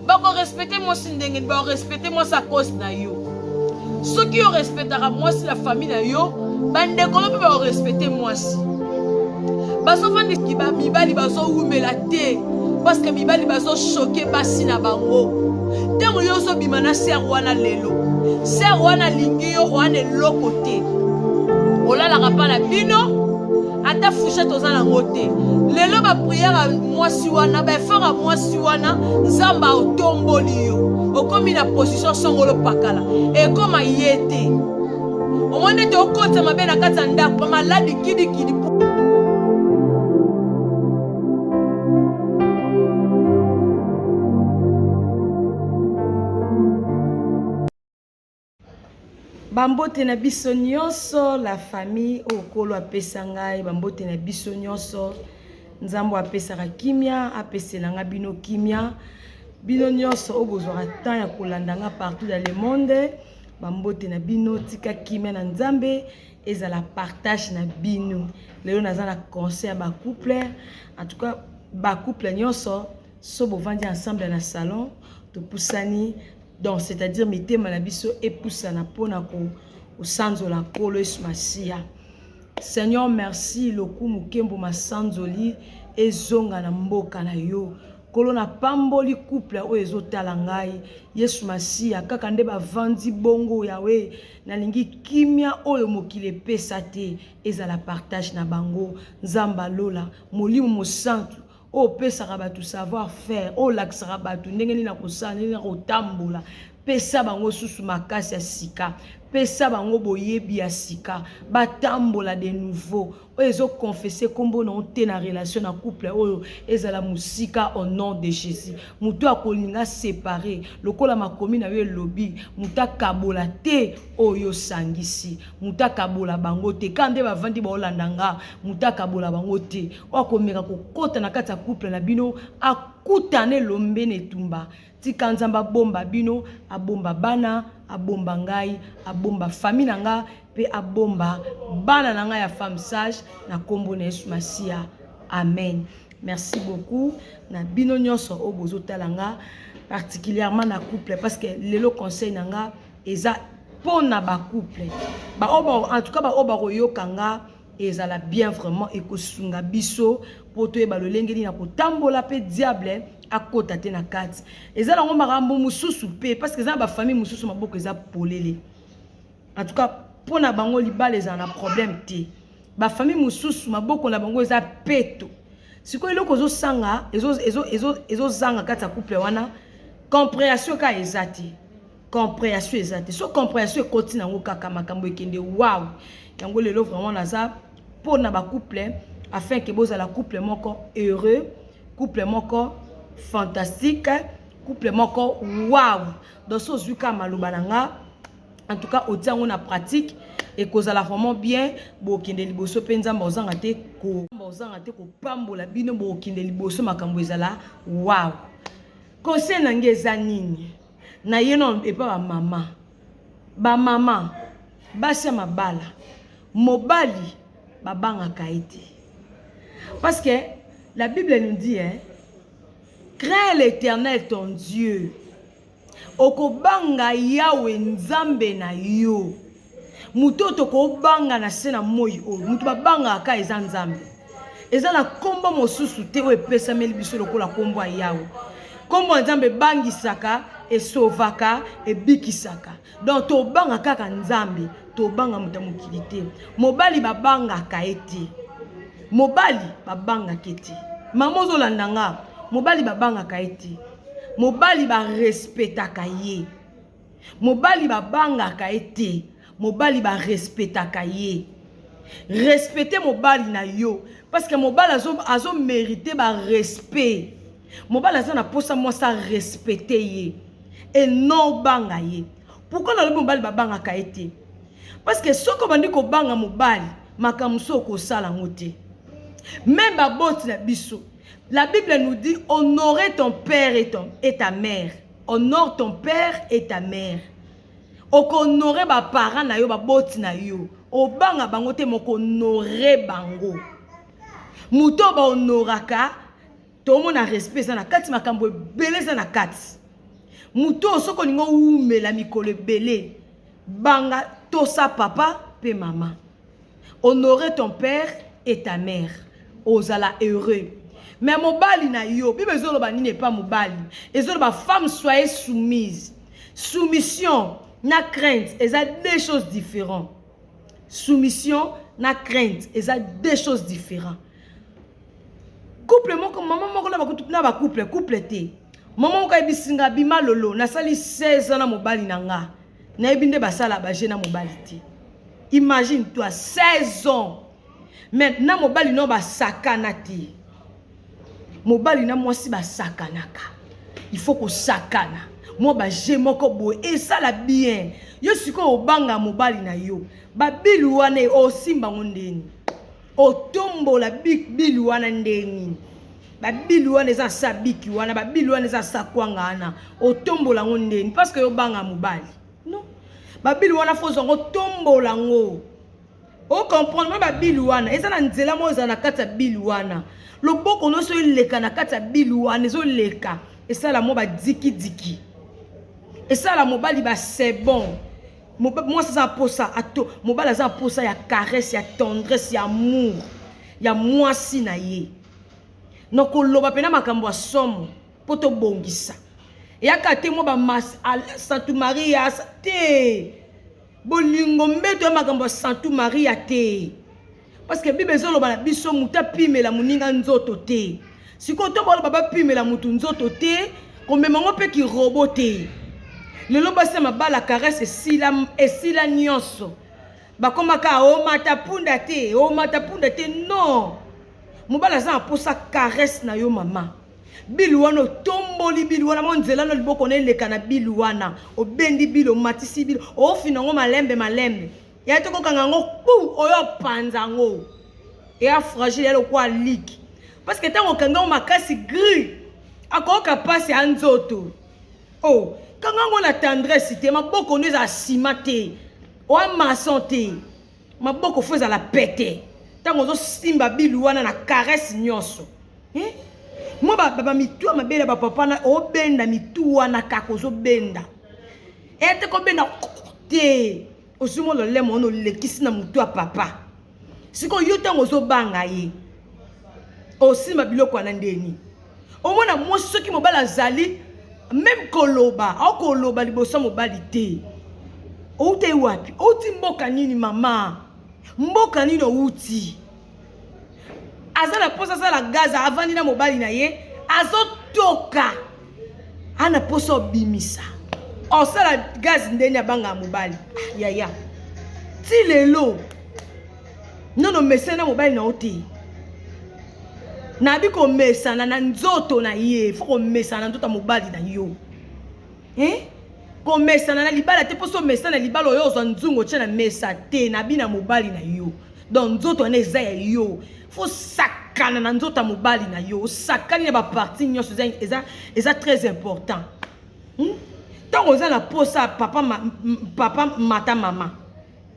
Bakorespecte mwasi ndenge nini? Bakorespecte mwasi a cause na yo. Soki yo respectaka mwasi na famille na yo, bandeko no mpe bakorespecte mwasi. Bazofandisi ba mibali bazowumela te parce que mibali bazochoke basi na bango. Ntango yo ozobima na sere wana lelo, sere wana alingi yo wana eloko te, olalaka mpa na bino ata fourchette oza nango te. Lelo bapriere ya mwasi wana, baeffort ya mwasi wana, Nzambe aotomboli yo, okomi na position songolo pakala, ekoma ye te. Omoni ete okotisa mabe na kati ya ndako, maladi kidikidi. Bambote na biso nyonso la famille oyo Nkolo apesa ngai, bambote na biso nyonso. Nzambe apesaka kimia, apesela nga bino kimia. Bino nyonso oyo bozwaka temps ya kolanda nga partout dans le monde, bambote na bino, tika kimia na Nzambe ezala partage na bino. Lelo naza na conseil ya ba couple, en tout cas ba couple nyonso so bovandi ensemble na salon, topusani. Donc c'est-à-dire mitema na biso epusana pona kosanzola Nkolo Yesu Masiya. Seigneur merci, lokumu kembo masanzoli ezonga na mboka na yo. Nkolo napamboli couple oyo ezotala ngai. Yesu Masiya kaka nde bavandi bongo Yahweh, nalingi kimia oyo mokili epesa te ezala partage na bango. Nzambe alola, Molimo Mosantu oyo opesaka bato savoir faire, oyo olakisaka bato ndenge nini na kosala, ndenge nini na kotambola, pesa bango susu makasi ya sika, pesa bango boyebi ya sika, batambola de nouveau. Oyo ezo confesser kombo na yo te na relation na couple oyo ezala mosika au nom de Jésus. Moto akolinga séparer lokola makomi na yo elobi, moto akabola te oyo osangisi, moto akabola bango te. Kaka nde bavandi baolanda nga, moto akabola bango te. Oyo akomeka kokota na kati ya couple na bino akutana elombe na etumba. Tika Nzambe abomba bino, abomba bana, abomba ngai, abomba famille na nga pe abomba bana na ngai ya femme sage na kombo na Yesu Masiya. Amen. Merci beaucoup na bino nyonso oyo bozotala nga particulièrement na couple parce que lelo conseil na nga eza pona ba couple. Ba oyo en tout cas ba oyo bakoyoka nga ezala bien vraiment, ekosunga biso po toyeba lolenge nini ya kotambola pe diable akota te na kati. Eza nango makambo mosusu pe parce que eza na ba famille mosusu maboko eza polele. En tout cas mpo na bango libala ezala na problème te. Ba famille mosusu maboko na bango eza peto. Sikoyo eloko ezosanga ezozanga kati ya couple wana, comprehension kaka eza te. Comprehension eza te. So comprehension ekoti nango kaka makambo ekende waouh. Yango lelo vraiment naza mpo na ba couple afin que bozala couple moko heureux, couple moko fantastique, couple moko waouh. Donc so ozwi kaka maloba na nga, en tout cas otia yango na pratique, ekozala vraiment bien. Bokende liboso mpe Nzambe ozanga te ko ozanga te kopambola bino, bokende liboso makambo ezala waouh. Conseil na ngai eza nini? Na ye no epa ba mama, ba mama basi ya mabala, mobali babangaka ye te parce que la Bible nous dit hein, crains l'Éternel ton Dieu, okobanga Yahweh Nzambe na yo. Moto oyo tokobanga na se na moi oyo, moto babangaka kaka eza Nzambe. Eza na kombo mosusu te oyo epesameli biso lokola kombo ya Yawe. Kombo ya Nzambe ebangisaka, esovaka, ebikisaka. Donc tobanga kaka Nzambe, tobanga moto ya mokili te. Mobali babangaka ye te. Mobali babangaka ye te. Mama ozolanda nga, mobali babangaka ye te. Mobali barespetaka ye. Mobali babangaka ye te. Mobali barespetaka ye. Respecte mobali na yo parce que mobali azo, azo mérite ba respect. Mobali aza na posa mwasi a respecte ye et non obanga ye. Pourquoi nalobi mobali babangaka ye te? Parce que soki obandi kobanga mobali, makambo mosusu okosala yango te. Même baboti na biso, la Bible nous dit honorer ton père et, ton, et ta mère. Honore ton père et ta mère. Okohonore ba parents na yo, baboti na yo. Obanga bango te, mais okohonore bango. Moto oyo bahonoraka, tomona respect eza na kati, makambo ebele eza na kati. Moto oyo soki olingi owumela mikolo ebele, banga tosa papa pe mama. Honore ton père et ta mère. Ozala heureux. Mais mobali na yo, Bible ezoloba nini epa mobali? Ezoloba femme soyez soumise. Soumission na crainte eza deux choses différentes. Soumission na crainte eza deux choses différentes. Couple moko mama moko na ba na ba couple couple te. Mama moko ayebisi nga bima lolo nasali 16 ans na mobali na nga. Nayebi nde basala ba jeu na mobali te. Imagine toi 16 ans. Mais na mobali no basakana te. Mobali na mwasi basakanaka. Il faut kosakana. Mwa ba jeu moko boye esala bien. Yo sikoyo obanga mobali na yo. Ba bilu wana osimba ngo ndeni. Otombola bilu wana ndenge nini? Ba bilu wana eza sa biki wana, ba bilu wana eza sa kwanga wana. Otombola ngo ndeni parce que yo banga mobali. Non. Ba bilu wana faut zongo tombola ngo. O comprendre ba bilu wana eza na nzela moko ezala na kati ya bilu wana. Loboko nyonso eleka na kati ya bilu wana ezoleka esala mwa ba diki diki. Esala mobali ba c'est bon. Mwasi aza na posa ato mobali aza na posa ya caresse ya tendresse ya amour ya mwasi na ye. Na koloba pena makambo ya somo mpo tobongisa. Eyaka te mwa ba mas Santu Maria te. Bolingo mbeto ya makambo ya Santu Maria te. Parce que Bible ezoloba na biso moto apimela moninga nzoto te. Sikoyo to baloba bapimela moto nzoto te, komema ngo mpe kirobo te. Lelo basi ya mabala caresse esila, esila nyonso. Bakomaka omata punda te, omata punda te. Non. Mobali aza na posa caresse na yo mama. Bilu wana otomboli bilu wana mwa nzela na liboko na eleka na bilu wana. Obendi bilu, omatisi bilu, ofina ngo malembe malembe. Ya te kokanga yango ku oyo opanza yango. Eya fragile ya lokola liki. Parce que ntango okanga yango makasi gris akoyoka mpasi ya nzoto. Oh, kanga yango na tendresse te, maboko no ezala sima te. Oa maçon te. Maboko fo ezala pete. Ntango ozosimba bilu wana na caresse nyonso. Eh? Mwa ba, ba, ba mitu ya mabele ya ba papa na obenda mitu wana kaka ozobenda. Ete kobenda te. Ozwi mwa lolemo wana olekisi na motu ya papa. Sikoyo yo ntango ozobanga ye osimba biloko wana ndeni omona mwasi soki mobali azali meme koloba akoloba liboso ya mobali te. Outi wapi? Outi mboka nini mama? Mboka nini outi? Aza na posa asala gaza, avandi na mobali na ye azotoka, ana posa obimisa osala gaz ndeni abanga mobali. Ah, yaya ti lelo nono mesana na mobali na yo te. Nabi komesana na nzoto na ye, fo komesana na nzoto ya mobali na yo. Eh? Komesana na libala te, mposo omesana na libala oyo ozwa nzungu otie na mesa te, nabi na mobali na yo. Donc nzoto wana eza ya yo. Fo sakana na nzoto ya mobali na yo, osakani na ba partie nyonso, eza, eza, eza très important. Ntango oza na posa papa, ma, papa mata mama,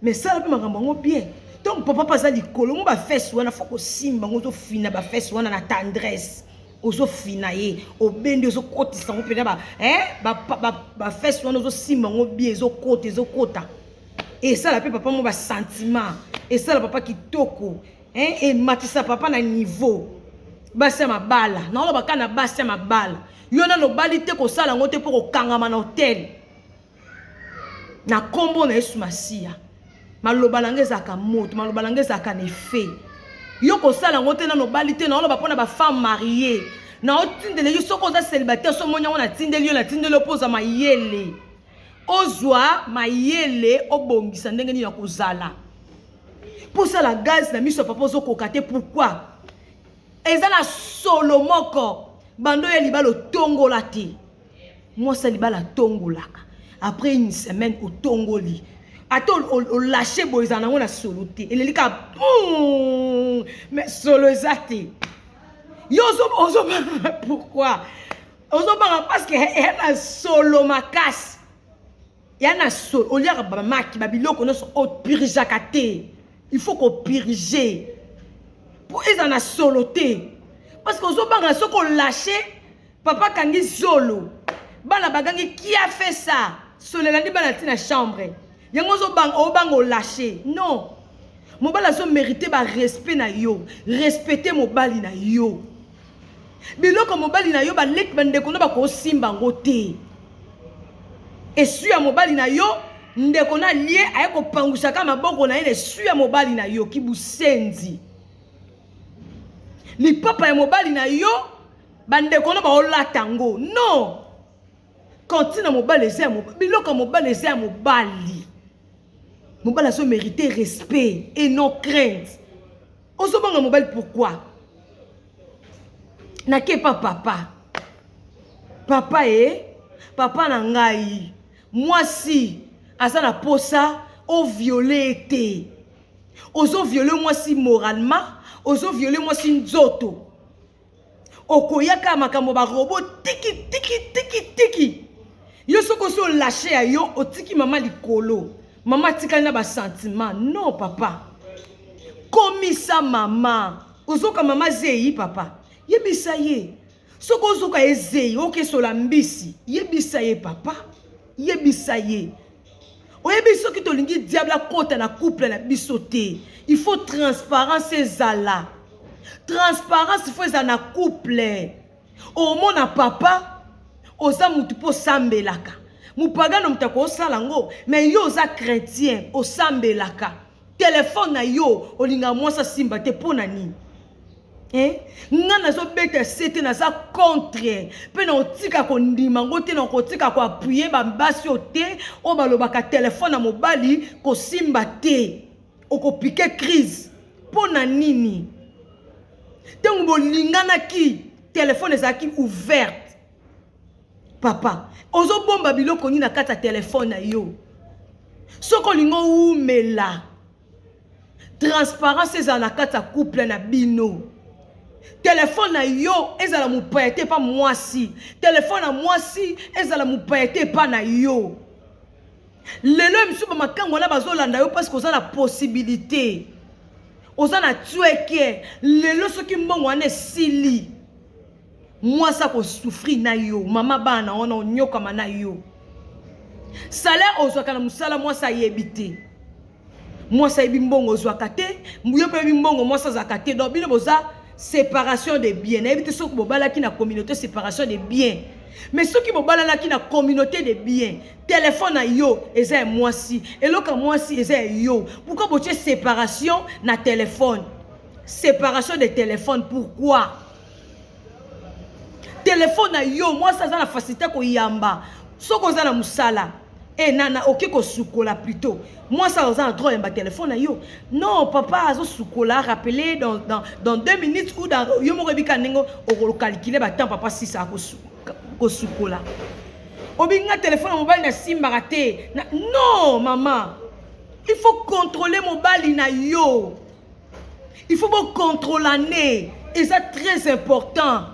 mais sala mpe makambo yango bien. Donc papa mpe aza likolo mo ba fesse wana fo kosimba yango, ozofina ba fesse wana na tendresse, ozofina ye, obendi, ozokotisa yango mpenza ba, eh, ba, ba, ba, ba fesse wana ozosimba yango bien, ezokota, ezokota. Esala pe papa mo ba sentiment, esala papa kitoko, hein, ematisa papa na niveau. Basi ya mabala, naoloba kaka na basi ya mabala. Yo nano obali te, kosala yango te mpo kokangama na hotel. Na kombo na Yesu Masiya. Maloba na nga ezalaka moto, maloba na nga ezalaka na effet. Yo kosala yango te nano obali te, naoloba mpo na ba femme mariée. Naotindela yo soki oza célibataire, soki omoni yango natindeli yo, natindeli yo mpo ozwa mayele. Ozwa mayele, obongisa ndenge nini ya kozala. Mpo osala gaz na miso ya papa ozokoka te, pourquoi? Eza na solo moko bando ya libala otongola te. Mwasi ya libala atongolaka. Après une semaine otongoli. Ata olâche boye ezala nango na solo te. Eleli kaka mais solo eza te. Yo ozobanga pourquoi? Ozobanga parce que eya na solo makasi. Ya na solo, oliaka ba maki, ba biloko nyonso opurgeaka te. Il faut kopurger po eza na solo te. Parce que ozobanga soki olâche, papa kangi zolo. Bana bagangi qui a fait ça? Solo elandi bana ti na chambre. Yango ozobanga obanga olache. Non. Mobali azo merite ba respect na yo. Respecte mobali na yo. Biloko mobali na yo baleki bandeko na bakosimba yango te. Esui ya mobali na yo ndeko na lie aye kopangusaka maboko na ye na esui ya mobali na yo kibusenzi. Lipapa ya mobali na yo bandeko na baolata yango. Non. Kantina mobali eza ya mobali, biloko ya mobali eza ya mobali. Mobali azo merite respect et non crainte. Ozobanga mobali pourquoi? Nake pa papa. Papa e papa na ngai mwasi aza na posa o viole te. Ozo viole mwasi moralement, ozo viole mwasi nzoto. Okoyaka makambo ba robot tiki tiki tiki tiki. Yo soki osi olache ya yo otiki mama likolo. Mama atikali na ba sentiment. Non papa. Komisa mama. Ozoka mama zeyi papa. Yebisa ye. Soki ozoka ye zeyi okesola mbisi. Yebisa ye papa. Yebisa ye. Oyebi soki tolingi diable akota na couple na biso te. Il faut transparence ezala. Transparence il faut ezala na couple. Omona papa oza mutu mpo osambelaka. Mopagano moto akosala yango, mais yo oza chrétien, osambelaka. Telefone na yo olingaka mwasi asimba te mpo na nini? Eh? Nga nazobeta sete naza contre mpe nakotika kondima yango te, nakotika koappuye basi oyo te oyo balobaka telefone na mobali kosimba te, okopike crise mpo na nini? Ntango bolinganaki telefone ezalaki ouverte. Papa, ozobomba biloko nini na kati ya telefone na yo? Soki olingi owumela, transparence ezala na kati ya couple na bino. Telefone na yo ezala mopaya te epa mwasi, telefone na mwasi ezala mopaya te epa na yo. Lelo ya misusu bamakango wana bazolanda yo parce que oza na possibilité, oza na tueke. Lelo soki mbongo wana esili, mwasi akosouffrir na yo, mama bana wana onyokama na yo. Salaire ozwaka na mosala mwasi ayebi te, mwasi ayebi mbongo ozwaka te, yo mpe oyebi mbongo mwasi azwaka te. Donc bino boza séparation de biens. Nayebi te soki bobalaki na communauté séparation de biens, mais soki bobalanaki na communauté de biens, telefone na yo eza ya mwasi, eloko ya mwasi eza ya yo. Pourquoi botie séparation na telefone? Séparation de téléphone pourquoi? Telefone na yo mwasi aza na facilité koyamba. Soki oza na mosala e na na oke kosukola plutôt, mwasi aza na droit yamba telefone na yo. Non papa azosukola, rappeler dans 2 minutes ou dans yo moko ebika ndenge okokalkule ba temps papa sisa kosukola. Obinga telefone ya mobali na simbaka te. Non mama, il faut contrôler mobali na yo. Il faut bo contrôler, eza très important.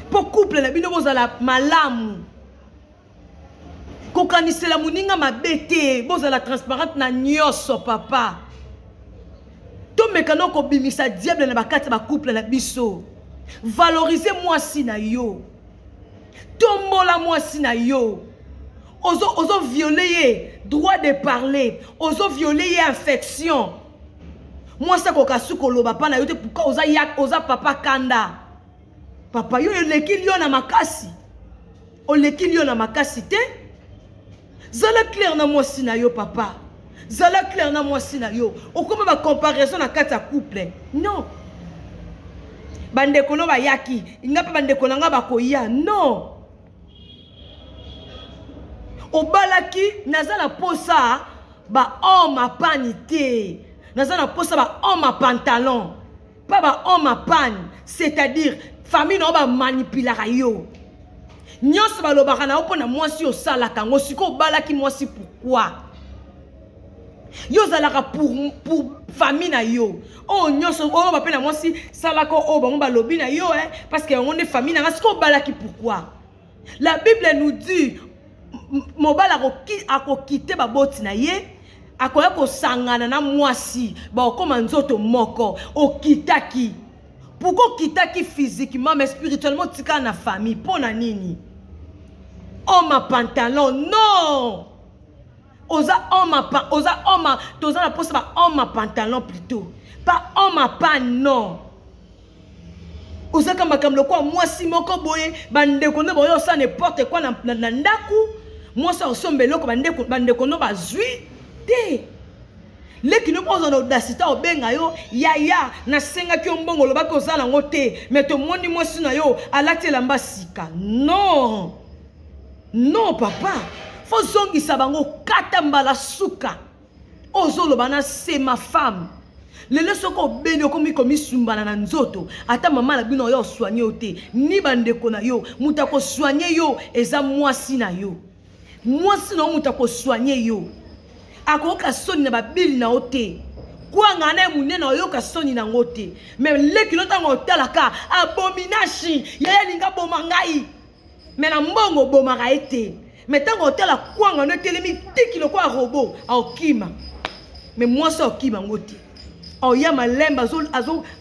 Po couple na bino bozala malamu. Kokanisela moninga mabe te, bozala transparente na nyonso papa. Tomeka no kobimisa diable na bakati ba couple na biso. Valoriser mwasi na yo. Tombola mwasi na yo. Ozo violer ye droit de parler, ozo violer ye affection. Mwasi akoka su koloba pa na yo te pourquoi oza ya, oza papa kanda. Papa yo oleki lio na makasi. Oleki lio na makasi te. Zala clair na mwasi na yo papa. Zala clair na mwasi na yo. Okoma ba comparaison na kati ya couple. Non. Bandeko no bayaki, nga pe bandeko na nga bakoya. Non. Obalaki naza na posa ba homme à panne te. Naza na posa ba homme à pantalon. Pas ba homme à panne, c'est-à-dire famille na ba manipulaka yo. Nyonso balobaka na yo mpona mwasi osalaka yango. Sikoyo obalaki mwasi pourquoi? Yo ozalaka pour famille na yo. Oyo nyonso oyo ba pe na mwasi salaka oyo bango balobi na yo, hein, parce que yango nde famille na nga. Sikoyo obalaki pourquoi? La Bible nous dit mobali akokite baboti na ye, akoya kosangana na mwasi, bakokoma nzoto moko. Okitaki. Pourquoi okitaki physiquement mais spirituellement otikala na famille? Mpo na nini? Homme à pantalon, non! Oza homme à pa, oza homme à, toza na posa ba homme à pantalon plutôt. Pas homme à pan, non. Ozaka makambo lokola mwasi moko boye, bandeko no baoya osala n'importe quoi na, na, na ndako, mwasi akosomba eloko bandeko, bandeko no bazwi te. Leki no oza na audacité obenga yo yaya, nasengaki yo mbongo olobaki oza nango te, mais tomoni mwasi na yo alati elamba sika. Non! Non papa, faut zongisa bango kata mbala suka. Ozoloba na c'est ma femme. Lelo soki obeli okomi komisumbana na nzoto, ata mama na bino oyo soigner yo te, ni bandeko na yo, moto akosoigne yo eza mwasi na yo. Mwasi na yo moto akosoigne yo. Akoyoka soni na babili na yo te. Kwanga na ye monene oyoka soni na yango te. Mais leki no ntango otalaka abominashi, yaya alinga boma ngai. Mais na mbongo obomaka ye te. Mais ntango otala kwanga no etelemi tiki lokola robot, aokima. Mais mwasi aokima yango te. Oya malembe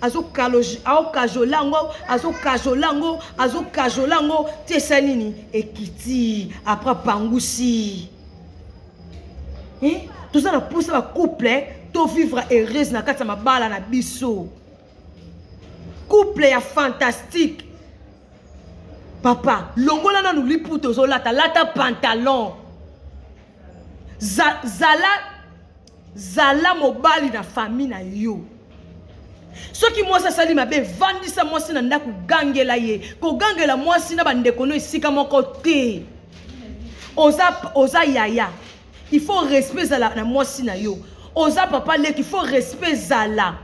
azokajola yango, azokajola yango, azokajola yango, ti esali nini? Ekiti, après apangusi. Eh? Toza na posa ba couple to vivre heureuse na kati ya mabala na biso. Couple ya fantastique. Papa, longola nanu liputa ozolata, lata pantalon. Zala zala mobali na famille na yo. Soki mwasi asali mabe, vandisa mwasi na ndako, gangela ye. Kogangela mwasi na bandeko no esika moko te. Oza, oza yaya. Il faut respect ezala na mwasi na yo. Oza papa leki, il faut respect ezala.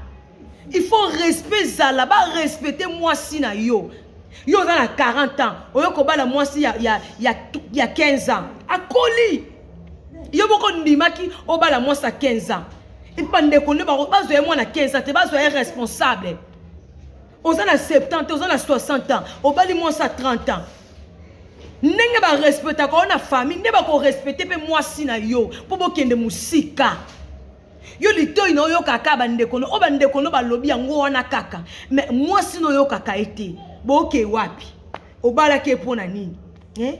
Il faut respect ezala, ba respecter mwasi na yo. Yo oza na 40 ans, oyo kobala mwasi ya, ya, ya, ya 15 ans. Akoli. Yo moko ndimaki obala mwasi ya 15 ans. Et puis bandeko nde bazwa ye mwana 15 ans te, bazwa ye responsable. Oza na 70, oza na 60 ans, obali mwasi ya 30 ans. Ndenge ba respectaka yo na famille, nde bako respecter pe mwasi na yo po bokende mosika. Yo litoi na oyokaka kaka bandeko no, oyo bandeko no balobi yango wana kaka, mais mwasi no oyokaka ye te. Boke wapi? Obalaki ye mpo na nini? Eh?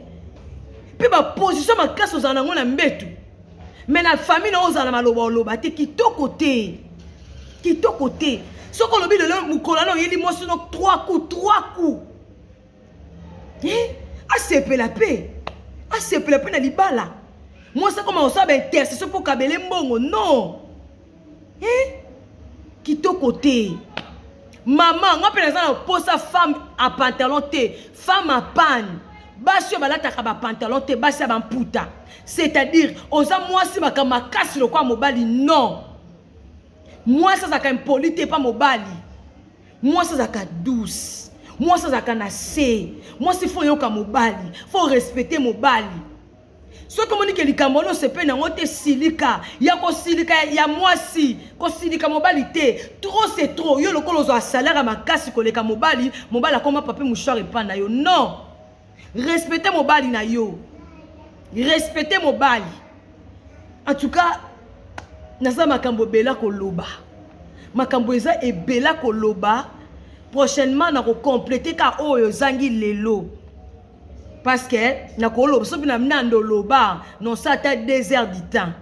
Pe ba position makasi ozala nango na mbetu, mais na famille na ozala na maloba oloba te, kitoko te, kitoko te. Soki olobi lelo mokolo wana oyeli mwasi no 3 coups, 3 coups. Eh? Asepela pe, asepela pe na libala. Mwasi akoma kosala ba intercession mpo kabele mbongo, non. Eh? Kitoko te. Mama, nga pe naza na posa femme à pantalon te, femme à panne. Basi oyo balataka ba pantalon te, basi ya ba mputa. C'est-à-dire, oza mwasi makambo makasi lokola mobali, non. Mwasi azalaka impoli te pa mobali. Mwasi azalaka douce. Mwasi azalaka na se. Mwasi faut yoka mobali, faut respecter mobali. Soki omoni ke likambo wana osepeli nango te, silika. Ya kosilika ya mwasi, kosilika mobali te. Trop c'est trop. Yo lokola ozwa salaire ya makasi koleka mobali, mobali akoma papier mouchoir epa na yo. Non. Respecter mobali na yo. Respecter mobali. En tout cas, naza makambo ebele koloba. Makambo eza ebele koloba. Prochainement nako compléter ka oyo ezangi lelo. Parce que nakoloba soki na nando loba non ça ata 2 heures du temps.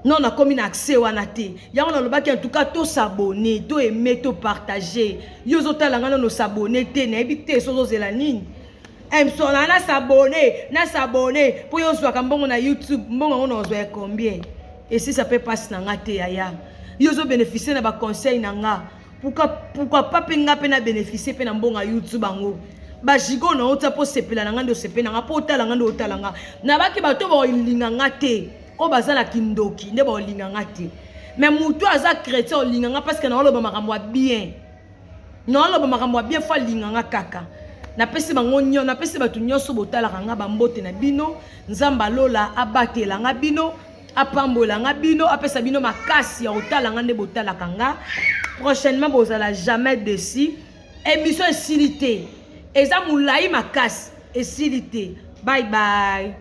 Non, nakomi na accès wana te. Yango nalobaki en tout cas to s'abonner, to aimer, to partager. Yo ozotala nga nano s'abonner te, nayebi te soki ozozela nini. Emsona na s'abonner, na s'abonner po yo ozwaka mbongo na YouTube, mbongo yango na ozwa ya combien? Esisa pe passe na nga te yaya. Yo ozo bénéficier na ba conseils na nga. Pourquoi, pourquoi pas pe nga pe na bénéficier pe na mbongo ya YouTube yango? Ba gigot na otia po sepela na nga nde osepela na nga, po otala nga nde otala nga. Na baki bato ba olinga nga te, oyo baza na kindoki nde ba olinga nga te. Mais mutu aza chrétien olinga nga parce que na oloba makambo ya bien. Na oloba makambo ya bien faut alinga nga kaka. Napesi bango nyo, napesi bato nyonso botalaka nga ba mbote na bino. Nzambe alola abatela nga bino, apambola nga bino, apesa bino makasi ya kotala nga nde botalaka nga. Prochainement bozala jamais déçus. Émission esili te. Eza mulayi makasi, esili te. Bye bye.